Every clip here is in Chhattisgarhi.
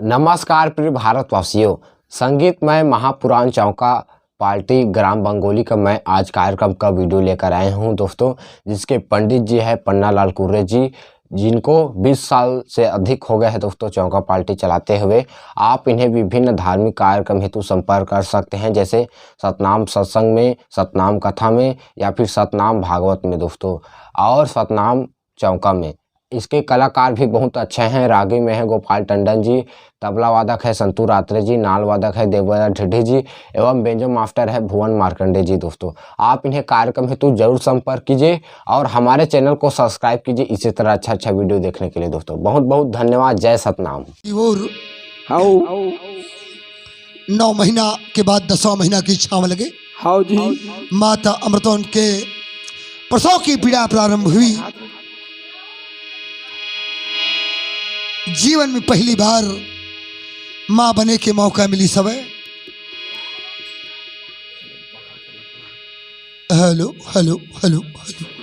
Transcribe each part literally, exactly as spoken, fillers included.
नमस्कार प्रिय भारतवासियों, संगीतमय महापुराण चौका पार्टी ग्राम बंगोली का मैं आज कार्यक्रम का वीडियो लेकर आए हूं दोस्तों, जिसके पंडित जी है पन्ना लाल कुर्रे जी, जिनको बीस साल से अधिक हो गए हैं दोस्तों चौका पार्टी चलाते हुए। आप इन्हें विभिन्न धार्मिक कार्यक्रम हेतु संपर्क कर सकते हैं, जैसे सतनाम सत्संग में, सतनाम कथा में या फिर सतनाम भागवत में दोस्तों, और सतनाम चौका में। इसके कलाकार भी बहुत अच्छे हैं। रागी में है गोपाल टंडन जी, तबला वादक है संतू रात्रे जी, नाल वादक है देवराज ढिड्ढी जी एवं बेंजो मास्टर है भुवन मार्कंडे जी। दोस्तों, आप इन्हें कार्यक्रम हेतु जरूर संपर्क कीजिए और हमारे चैनल को सब्सक्राइब कीजिए इसी तरह अच्छा अच्छा वीडियो देखने के लिए। दोस्तों, बहुत बहुत धन्यवाद। जय सतनाम। की ओर हाउ नौ महीना के बाद दसवां महीना की छांव लगे। हाउ जी। माता अमृतोन के प्रसव की पीड़ा प्रारंभ हुई। जीवन में पहली बार माँ बने के मौका मिली सबै। Hello, hello, hello, hello.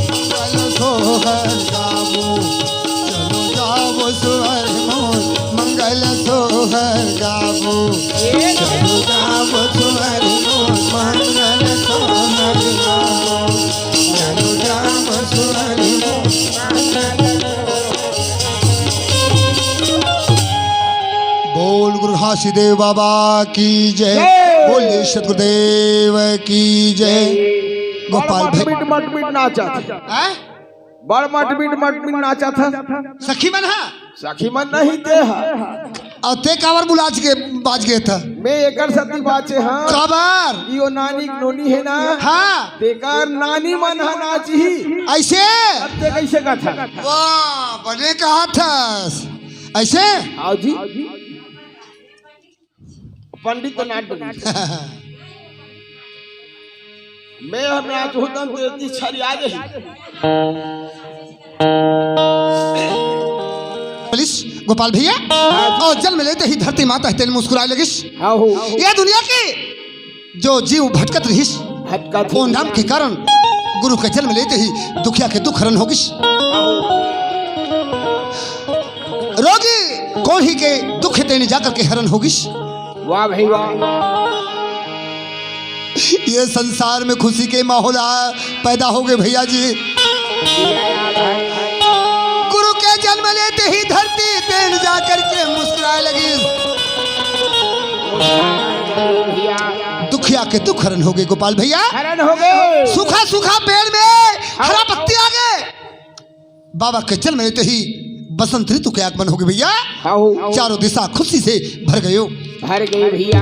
मंगल सोहर गावो, चलो जावो सुअर मोर, मंगल सोहर गावो, चलो जावो सुअर मोर, मंगल सोहर गावो, चलो जावो सुअर मोर, मंगल सोहर। बोल गुरु घासीदेव बाबा की जय। जय। बोलिए सतगुरुदेव की जय। गोपाल भाई। मटमिट मटमिट नाचत। हैं? बड़ मटमिट मटमिट नाचत ह। सखी मन ह? सखी मन नहीं ते ह। अउ ते काबर बुलाच के बाच गे त? मैं एकर सेती बाचे हंव। काबर? यो नानी के नोनी हे ना? हाँ। तेकर नानी मन ह नाचही। अइसे? अब ते कइसे कथस? वाह, बने कहत हस। अइसे? आओ जी। पंडित तो नाट बनी। मैं हम नाचहूं त तेरी छरी आ जाही। बोलिस गोपाल भैया, अउ जन्म लेते ही धरती माता ह तेन मुस्कुराए लगिस। हाँ हो। ये दुनिया के जो जीव भटकत रहिस, भटकत ओन राम के कारण गुरु के जन्म लेते ही दुखिया के दुख हरन होगिस। रोगी कोढ़ी के दुख तेन जाकर के हरन होगिस। वाह भाई वाह। ये संसार में खुशी के माहौल आ, पैदा हो गए भैया जी। गुरु के जन्म लेते ही धरती तेन जाकर के मुस्कुराए लगी। दुखिया के दुख हरन हो गए गोपाल भैया। हरन हो गए। सूखा सूखा पेड़ में हरा पत्ती आ गए। बाबा के जन्म लेते ही बसंत ऋतु के आगमन हो गए भैया। हाँ हो। चारों दिशा खुशी से भर गयो। भर गए भैया।